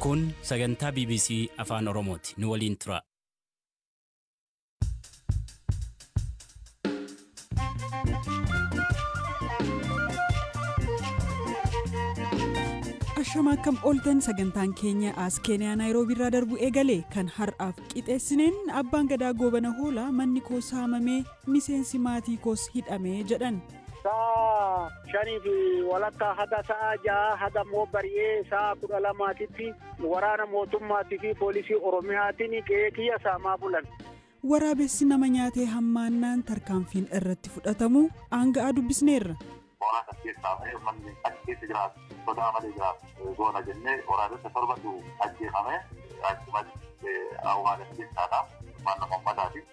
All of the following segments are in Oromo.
Kun sagantaa BBC Afaan Oromooti. Nu waliin tura. Ashama akkam ooltan sagantaan keenya as Keeniyaa Naayiroobii irraa darbu eegale kan har'aaf qixeessineen abbaan gadaa Goobana Hoolaa manni koo saamamee miseensi maatii koos hidhamee jedhan. Sa'a 5:15 haga sa'a 6 haga immoo bari'ee sa'a 12tti waraana mootummaatii fi poolisii Oromiyaatiin qe'ee kiyya saamaa bulan. Waraabessi nama nyaatee hammaannaan tarkaanfiin irratti fudhatamu aanga'aa dubbisneerra. Mooraa kan keessaa ba'ee uummanni achi keessa jiraatu sodaa malee jiraatu goona jennee waraabessa torbatu ajjeefame achumatti awwaalan jechaadha. Naannoo uummataati.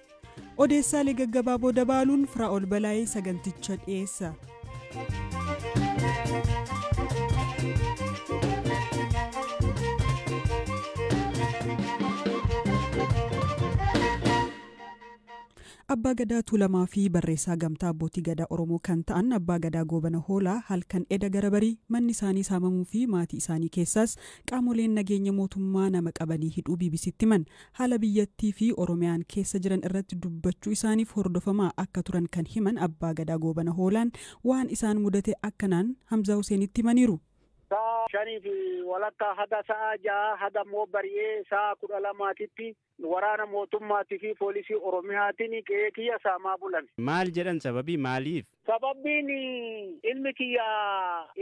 Odeessaalee gaggabaaboo dabaaluun Firaa'ol Balaayee saganticha dhiyeessa. Abbaa Gadaa Tuulamaa fi barreessaa gamtaa abbootii gadaa Oromoo kan ta'an Abbaa Gadaa Goobana Hoolaa halkan eda gara barii manni isaanii saamamuu fi maatii isaanii keessaas qaamoleen nageenya mootummaa nama qabanii hidhuu BBCtti himan. Haala biyyattii fi Oromiyaan keessa jiran irratti dubbachuu isaaniif hordofamaa akka turan kan himan Abbaa Gadaa Goobana Hoolaan waan isaan mudate akkanaan Hamzaa Huseenitti himaniiru. Sa'a 5:15 haga sa'a 6 haga immoo bari'ee sa'a 12tti waraana mootummaatii fi poolisii Oromiyaatiin qe'ee kiyya saamaa bulan. Maal jedhan sababii maaliif? Sababbiin ilmi kiyya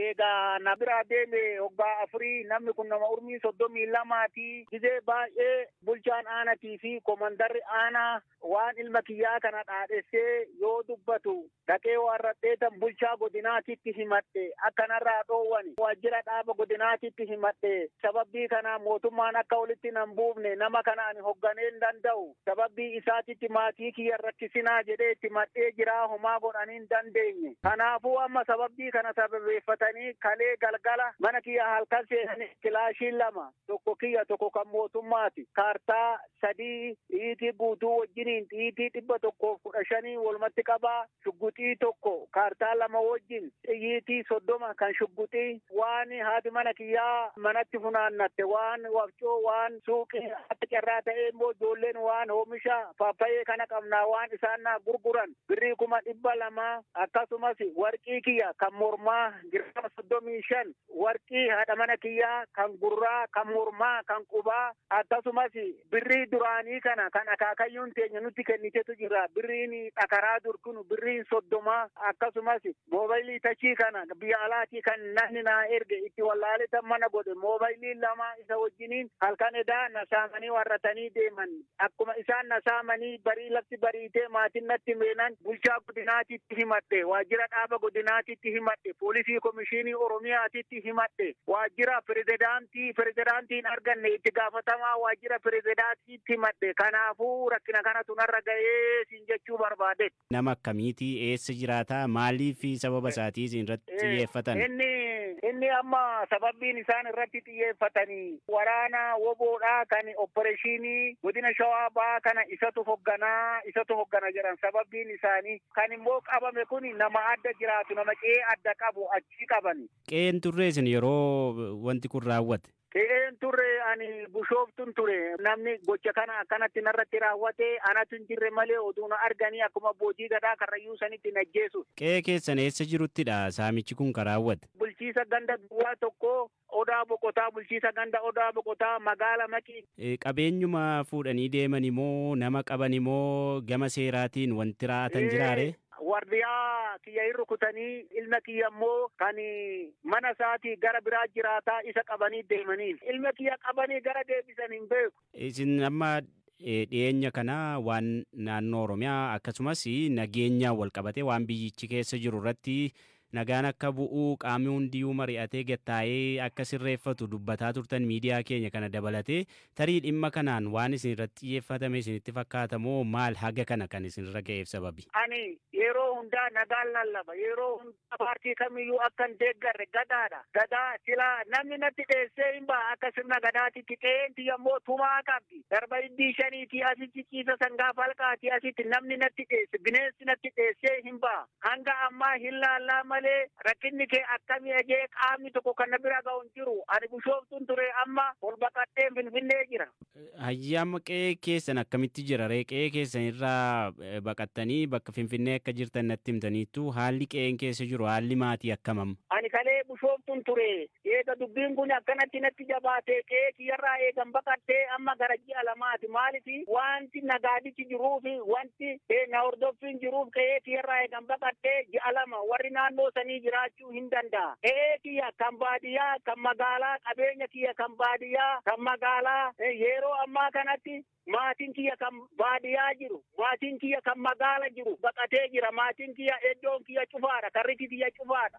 eegaa na biraa deeme hoggaa 4 namni kun nama urmii 32ti. Gizee baay'ee bulchaan aanatii fi komandarri aanaa waan ilma kiyyaa kana dhaadhessee yoo dubbatu dhaqee warradheetan bulchaa godinaatitti himadhe akkanarraa dhoowwani. Waajjira dhaaba godinaatitti himadhe. Sababbii kana mootummaan akka walitti nan buufne nama kana ani hogganee hin danda'u. Sababbii isaatitti maatii kiyya rakkisinaa jedhee itti madhee jiraa homaa godhanii hin dandeenye. Kanaafuu amma sababbii kana sababeeffatanii kalee galgala mana kiyya halkan seenanii kilaashiin 2 tokko kiyya tokko kan mootummaati. Kaartaa 3 dhiitii guutuu wajjiniin dhiitii 115 walumatti qabaa shugguxii 1 kaartaa 2 wajjin xiyyiitii 30 kan shugguxii waan haati mana kiyyaa manatti funaannatte waan wafcoo waan suuqii akka carraa ta'ee immoo ijoolleen waan oomisha paappayyee kana qabnaa waan isaan naa gurguran birrii 200,000 akkasumas warqii kiyya kan mormaa giraama 35 warqii haadha mana kiyyaa kan gurraa kan mormaa kan qubaa akkasumas birrii duraanii kana kan akaakayyuun teenya nutti kennitetu jira birriin dhakaraa dur kun birriin 30 akkasumas moobaayilii tachii kana biyya alaatii kan namni naa erge itti wallaaletan mana godhe moobaayilii 2 isa wajjiniin halkan edaa na saamanii warratanii deeman. Akkuma isaan na saamanii barii lafti bariitee maatiin natti meenan bulchaa godinaatitti himadhe, waajjira dhaaba godinaatitti himadhe, poolisii komishinii Oromiyaatitti himadhe, waajjira pirezidaantiin arganne itti gaafatamaa waajjira pirezidaantiitti himadhe. Kanaafuu rakkina kanatu narra ga'ee siin jechuu barbaade. Nama akkamiitii eessa jiraataa maaliif sababa isaatii isin irratti xiyyeeffatan? Inni amma sababbiin isaan irratti xiyyeeffatanii waraana woboodhaa kan opereeshinii godina Shawaa Bahaa kana isatu hoggana jedhan sababbiin isaanii. Kan immoo qabame kun nama adda jiraatu nama qe'ee adda qabu achii qabani. Qe'een turre isin yeroo wanti kun raawwate? Qe'een turre ani bushooftuun ture. Namni gocha kana akkanatti narratti raawwate anatu hin jirre malee oduu na arganii akkuma abbootii gadaa karrayyuu sanitti na ajjeesu. Qe'ee keessan eessa jiruttidha saamichi kun kan raawwate? Bulchiisa ganda duwwaa tokko Odaa Boqotaa, bulchiisa ganda Odaa Boqotaa magaala Maqii. Qabeenyuma fuudhanii deeman immoo nama qaban immoo gama seeraatiin wanti raatan jiraare? Wardiyaa kiyya hin rukutanii ilma kiyya immoo kan mana isaatii gara biraa jiraataa isa qabanii deemanii. Ilma kiyya qabanii gara deebisan hin beeku. Isin amma dhiyeenya kana waan naannoo Oromiyaa akkasumas nageenya wal qabatee waan biyyichi keessa jiru irratti nagaan akka bu'uu qaamni hundiyyuu mari'atee gattaa'ee akka sirreeffatu dubbataa turtan miidiyaa keenya kana dabalatee tarii dhimma kanaan waan isin irratti xiyyeeffatame isinitti fakkaatamoo maal haga kana kan isinirra ga'eef sababi? Ani yeroo hundaa nagaan lallaba. Yeroo hundaa paartii kamiyyuu akka hin deeggarre gadaadha. Gadaa silaa namni natti dheessee hin ba'a akka sirna gadaatitti qe'een yommuu tumaa qabdi. Darba iddii shaniitii asitti ciisa sangaa falqaatii asitti namni natti dheesse bineensi natti dheessee hin ba'a. Hanga ammaa hin laallaa malee malee rakkinni kee akkamii ajee qaamni tokko kan na bira ga'u hin jiru. Ani Bishooftuun ture, amma ol baqadhee Finfinnee jira. Hayyaama, qe'ee keessan akkamitti jira ree? Qe'ee keessan irraa baqattanii bakka Finfinnee akka jirtan natti himtaniittu, haalli qe'een keessa jiru, haalli maatii akkamam? Ani kalee Bishooftuun ture. Eega dubbiin kun akkanatti natti jabaate, qe'ee kiyyarraa eegan baqattee amma gara ji'a 2ti. Maalifi wanti nagaadichi jiruufi wanti na hordoffiin jiruuf qe'ee kiyyarraa eegan baqattee ji'a 2, warri naannoo sanii jiraachuu hin danda'a. Qe'ee kiyya kan baadiyyaa, kan magaalaa, qabeenya kiyya kan baadiyyaa, kan magaalaa, yeroo ammaa kanatti maatiin kiyya kan baadiyyaa jiru, maatiin kiyya kan magaala jiru baqatee jira. Maatiin kiyya, iddoon kiyya cufaadha, karriti kiyya cufaadha.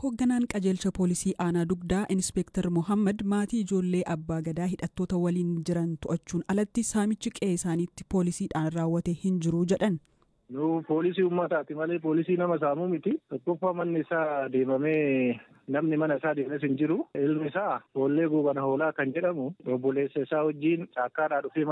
Hoogganaan qajeelcha poolisii aanaa Dugdaa Inspeektar Mohammad maatii ijoollee abbaa gadaa hidhattoota waliin jiran to'achuun alatti saamichi qe'ee isaaniitti poolisiidhaan raawwate hin jiru jedhan. Nu poolisii uummataati malee poolisii nama saamuu miti. Tokkoffaa, manni isaa deemamee namni mana isaa deemes hin jiru. Ilmi isaa Foollee Goobana Hoolaa kan jedhamu obboleessa isaa wajjin caakkaadhaa dhufee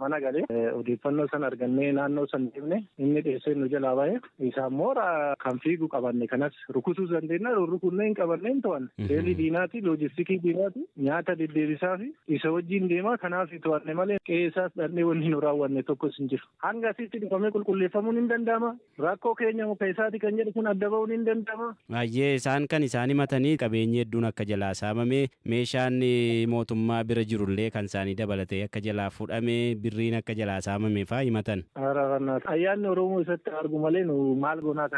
mana galee, odeeffannoo san argannee naannoo san deemne, inni dheessee nu jalaa bahe. Isaan moora kan fiigu qabanne, kanas rukutuu dandeenya, rukunnee hin qabanne, hin to'anne. Seelii diinaati, loojistikii diinaati, nyaata deddeebisaa fi isa wajjin deemaa, kanaaf to'anne malee qe'ee isaas dhaqnee wanni nu raawwanne tokkos hin jiru. Hanga asitti dhufamee qulqulleeffamuun hin danda'ama. Rakkoo keenya muka isaati kan jedhu kun adda ba'uun hin danda'ama. Baay'ee isaan kan isaan himatanii qabeenyi hedduun akka jalaa saamame, meeshaan mootummaa bira jirullee kan isaanii dabalatee akka jalaa fudhame, birriin akka jalaa saamame faa himatan. Ayyaanni Oromoo isatti argu malee nu maal goonaa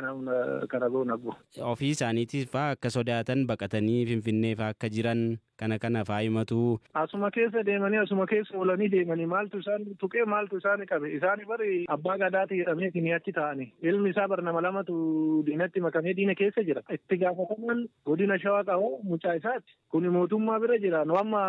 kana goona bu. Ofii isaaniitiif faa akka sodaatan, baqatanii Finfinnee faa akka jiran kana faa himatu. Asuma keessa deemanii, asuma keessa oolanii deemanii, maaltu isaan tuqee, maaltu isaan qabe? Isaan bari abbaa gadaati jedhamee kini achi ta'ani. Ilmi isaa bar nama lamatu diinatti makamee diina keessa jira. Itti gaafatamaan godina Shawaa qaba mucaa isaati. Kuni mootummaa bira jira. Nu amma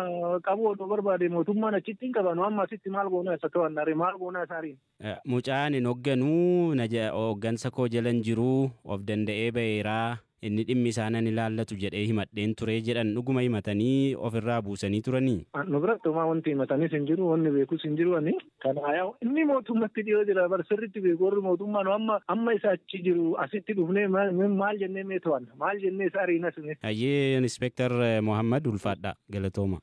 qabu odoo barbaade mootummaan achitti hin qaba. Nu amma asitti maal goonaa isa to'annare, maal goonaa isa ariin? Mucaan hin hoogganuu, hooggansa koo jalan jiruu, of danda'ee baheeraa, inni dhimmi isaanan ilaallatu jedhee himadheen ture jedhan. Dhuguma himatanii ofirraa buusanii turanii? Nu biratti homaa wanti himatanis hin jiru, wanni beekus hin jiru ani. Kana inni mootummatti dhiyoo jira, bar sirriitti beeku warri mootummaa. Nu amma isa achi jiru asitti dhufnee maal jennee mee to'anna, maal jennee isa ariinas mee? Hayyee, Inspektar Mohammad, ulfaadha, galatooma.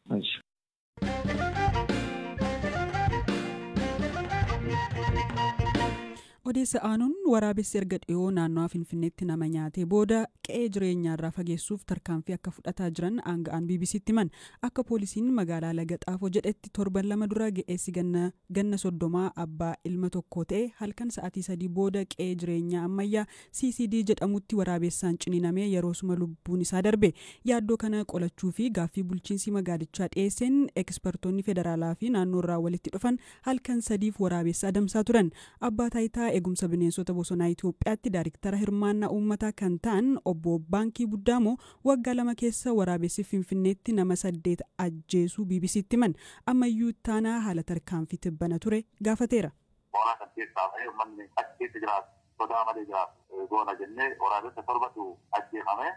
Odeessa aanuun, waraabessi erga dhiyoo naannawaa Finfinneetti nama nyaatee booda qe'ee jireenyaarraa fageessuuf tarkaanfii akka fudhataa jiran aanga'aan BBCtti himan. Akka poolisiin magaalaa Laga Xaafoo jedhetti, torban 2 dura ga'eessi ganna 30, abbaa ilma tokko ta'e, halkan sa'aatii 3 booda qe'ee jireenyaa ammayyaa CCD jedhamutti waraabessaan ciniinamee yeroosuma lubbuun isaa darbe. Yaaddoo kana qolachuu fi gaaffii bulchiinsi magaalichaa dhiyeesseen ekspertoonni federaalaa fi naannoorraa walitti dhufan halkan 3f waraabessa adamsaa turan. Abbaa taayitaa eegumsa bineensota bosonaa Itoophiyaatti daariktara hirmaannaa uummataa kan ta'an obbo Baankii Buddaamoo waggaa 2 keessa waraabessi Finfinneetti nama saddeet ajjeesuu BBCtti himan. Ammayyuu taanaa haala tarkaanfii tibbana ture gaafateera. Mooraa kan keessaa bahee uummanni achi keessa jiraatu sodaa malee jiraatu goona jennee, waraabessa torbatu ajjeefame,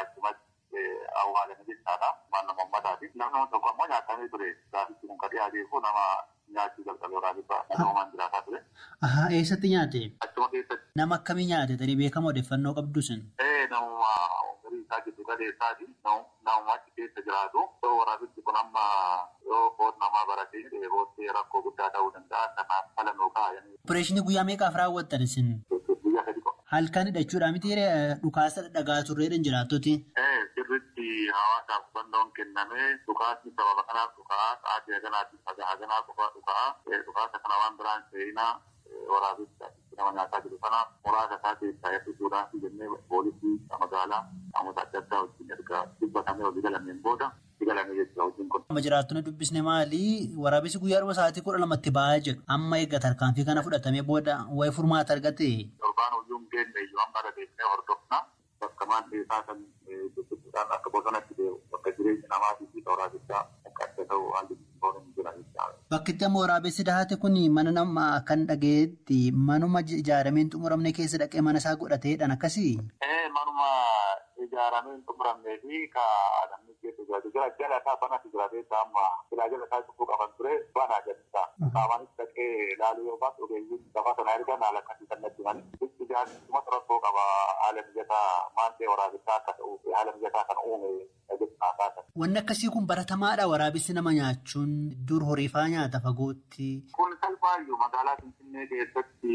achumatti awwaalame jechaadha. Waan nama uummataati. Namni tokko ammoo nyaatamee ture. Gaafichi kun kan dhiyaateefu nama nyaachuu jalqabe waraabessa namoomaan jiraataa ture. Ahaa, eessatti nyaate? Achuma keessatti. Nama akkamii nyaate? Tarii beekama odeeffannoo qabdu sin? Ee, namuma umurii isaa giddu galeessaati. Namuma achi keessa jiraatu. Waraabessi kun amma yoo foon namaa baratee booddee rakkoo guddaa ta'uu danda'a. Kanaaf falannoo kaa'anii. Opereeshinii guyyaa meeqaaf raawwattan isin? Guyyaa 3 qofa. Halkan hidhachuudhaan miti dhukaasa dhagaa turreedhaan jiraattoti. Sirriitti hawaasaaf hubannoon kennamee, dhukaasni sababa kanaaf dhukaa, sa'aatii haganaatiif haganaa qofa dhukaa, dhukaasa kana waan biraan seenaa, waraabessa nama nyaataa jiru kana muraasa isaa keessaa hir'isuudhaaf jennee poolisii magaalaa qaamota adda addaa wajjin erga dubbatamee walii galameen booda galame jechuudha hojiin kun. Amma jiraattonni dubbisne maali, waraabessi guyyaa dhuma sa'aatii 12tti ba'aa jedhu. Amma eegga tarkaanfii kana fudhatamee booda waa'ee furmaata argate. Torbaan hojiin keenya iyyuu amma irra deemnee hordofna. Bakka maal isaa kan dubbisuudhaan akka bosonatti deemu, bakka jireenya namaatii fi waraabessaa akka adda ta'u haalli hin jira jechuudha. Bakki itti amma waraabessi dahate kun mana nama kan dhagayeetti manuma ijaaramee hin xumuramne keessa dhaqee mana isaa godhateedhaan akkasii. Manuma Ijaaramee hin xumuramnee fi ka namni keessa jiraatu jira. Jala isaa banatu jira beektaa amma silaa jala isaa cufuu qaban ture banaa jalli isaa. Qaamaanis dhaqee ilaaluu yoo baatu ogeeyyiin gabaa sana erga haala akkasii kan natti himani. Ijaarsuma rakkoo qaba haala mijataa maantee waraabessaa akka ta'uuf haala mijataa kan uume. Wanni akkasii kun baratamaadha. Waraabessi nama nyaachuun dur horiifaa nyaata fagootti. Kun salphaayyuu magaalaa Finfinnee keessatti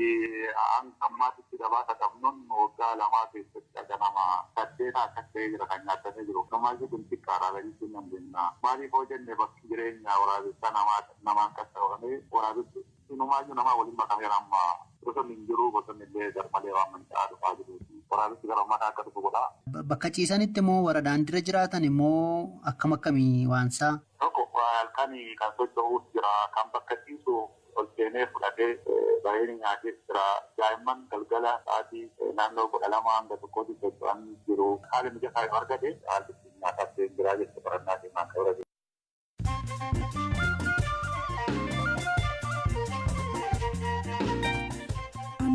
hanga ammaatitti gabaasa qabnuun waggaa 2 keessatti dhaga nama 8 akkas ta'ee jira kan nyaatamee jiru. Namaayyuu kun xiqqaadha jechuun dandeenya. Maaliif hoo jenne bakki jireenya waraabessaa namaan kan qabamee waraabessi inumaayyuu namaa waliin makameera amma bosonni hin jiru bosonni illee garmalee waan manca'aa dhufaa jiru. Waraabessi gara uummataa akka dhufu godha. Bakka ciisanitti immoo warra daandiirra jiraatan immoo akkam akkamii waansaa? Tokko halkan kan socho'uus jira kan bakka ciisu ol seenee fudhatee bareedina nyaatee jira. Daa'imman galgala sa'aatii naannoo 12 hanga 1tti socho'an jiru. Haala mijataa yoo argate haalli nyaataaf jira jechuudha qorannaa deemaa kan barate.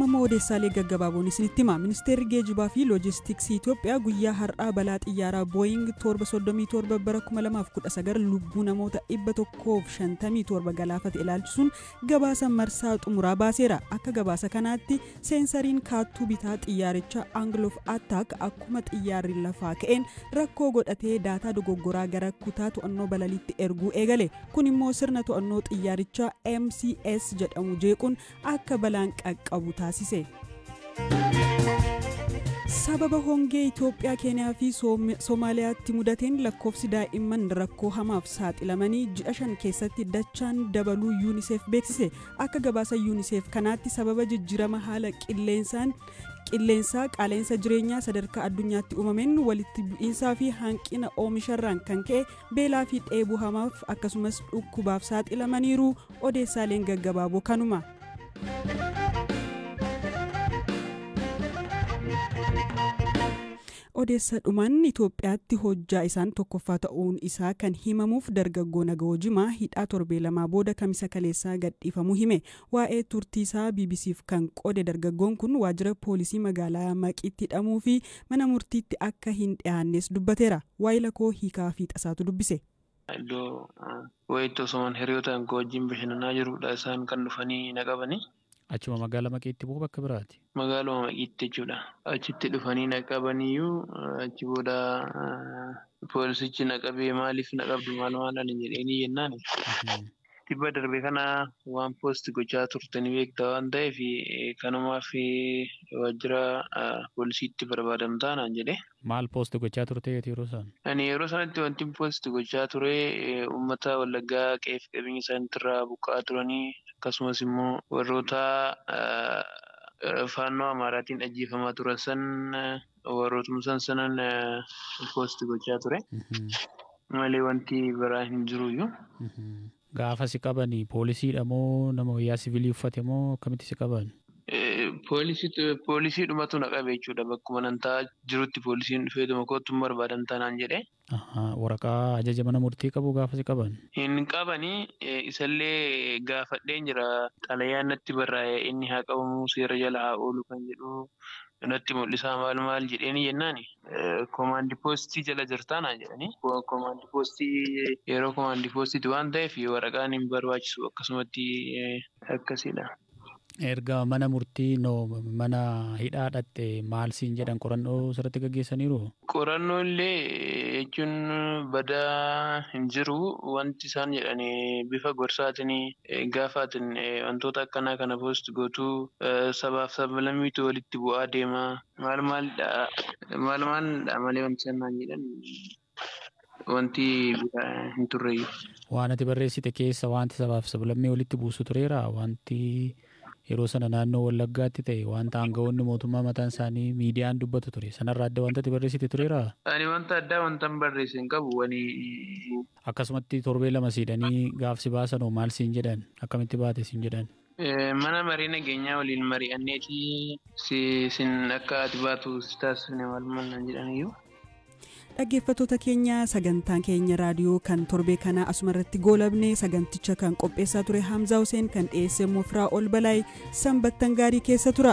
Amma odeessaalee gaggabaaboon isinitti hima. Ministeerri geejjibaa fi loojistiksii Itoophiyaa guyyaa har'aa balaa xiyyaaraa Booying 737 bara 2019 lubbuu namoota 157 galaafate ilaalchisuun gabaasa marsaa xumuraa baaseera. Akka gabaasa kanaatti seensariin kaattuu bitaa xiyyaaricha Angle of Attack akkuma xiyyaarri lafaa ka'een rakkoo godhatee daataa dogoggoraa gara kutaa to'annoo balaliitti erguu eegale. Kun immoo sirna to'annoo xiyyaarichaa MCS jedhamu jeequun akka balaan qaqqabu taasise. Sababa hongee Itoophiyaa, Keeniyaa fi Soomaaliyaatti mudateen lakkoofsi daa'imman rakkoo hamaaf saaxilamanii ji'a 5 keessatti dachaan dabaluu UNICEF beeksise. Akka gabaasa UNICEF kanaatti sababa jijjiirama haala qilleensaa qaala'insa jireenyaa sadarkaa addunyaatti uumameen walitti bu'iinsaa fi hanqina oomisharraan kan ka'e beelaa fi dheebuu hamaaf akkasumas dhukkubaaf saaxilamaniiru. Odeessaaleen gaggabaaboo kanuma. Odeessa dhumaan Itoophiyaatti hojjaa isaan tokkoffaa ta'uun isaa kan himamuuf dargaggoo Nagawoo Jimaa hidhaa torbee 2 booda kamisa kaleessaa gadhiifamuu hime. Waa'ee turtii isaa BBCf kan qoode dargaggoon kun waajjira poolisii magaalaa Maqiitti hidhamuu fi mana murtiitti akka hin dhiyaannes dubbateera. Waa'ee koo hiikaa fi tasaatu dubbise. Iddoo wayiitti osoo hiriyootaan koo wajjin bashannanaa jirudha isaan kan dhufanii na qabani. Achuma magaalaa Maqiitti moo bakka biraati? Magaaluma Maqiitti jechuudha. Achitti dhufanii na qabaniyyuu achi booda poolisichi na qabee maaliif na qabdu maal maal ani jedheenii jennaan. Tibba darbe kana waan poosti gochaa turtanii beektaa waan ta'eef kanumaaf waajjira poolisiitti barbaadamtaa naan jedhe. Maal poosti gochaa turte yeroo sana? Ani yeroo sanatti wanti poosti gochaa ture uummata Wallaggaa qe'ee fi qabeenya isaaniitirraa buqqa'aa turanii akkasumas immoo warroota faannoo Amaaraatiin ajjeefamaa turan san warrootuma san sanan poosti gochaa ture. Malee wanti biraa hin jiruyyuu. Gaafa si qabani poolisiidha moo nama wayyaa siviilii uffate moo akkamitti si qaban? Poolisiidhumatu na qabe jechuudha. Bakkuma nan taa'aa jirutti poolisiin dhufeetuma kootu barbaadamtaa naan jedhe. Waraqaa ajaja mana murtii qabu gaafa si qaban? Hin qabani. Isallee gaafadheen jira. Xalayaan natti barraa'e inni haa qabamu seera jala haa oolu kan jedhu natti mul'isaa maal maal jedheeni jennaani. Koomaandi poostii jala jirtaa naan jedhani. Koomaandi poostii yeroo koomaandi poostiitti waan ta'eef waraqaan hin barbaachisu akkasumatti akkasidha. Erga mana murtii mana hidhaa dhatte maal siin jedhan qorannoo sirriitti gaggeessaniiru? Qorannoo illee jechuun badaa hin jiru. Wanti isaan jedhan bifa gorsaatiin gaafaatiin wantoota akkanaa kana poost gootuu sabaaf sablammiitu walitti bu'aa deema. Maal maalidha malee wanti isaan naan jedhan wanti hin turreeyyu. Waan ati barreessite keessa wanti sabaaf sablammii walitti buusu tureera wanti yeroo sana naannoo Wallaggaatti ta'e wanta aangawoonni mootummaa mataan isaanii miidiyaan dubbatu ture. Sanarraa adda wanta ati barreessite tureera? Ani wanta addaa wanta hin barreesse hin qabu. Akkasumatti torbee 2 siidhanii gaafsi baasanoo maal siin jedhan? Akkamitti baate siin jedhan? Mana marii nageenyaa waliin mari'anneeti sin akka ati baatu si taasifne maal maal naan jedhaniyyuu. Dhaggeeffattoota keenya sagantaan keenya raadiyoo kan torbee kanaa asuma irratti goolabne saganticha kan qopheessaa ture Hamzaa Hussein kan dhiyeesse immoo Firaa'ol Balaay sanbattan gaarii keessa tura.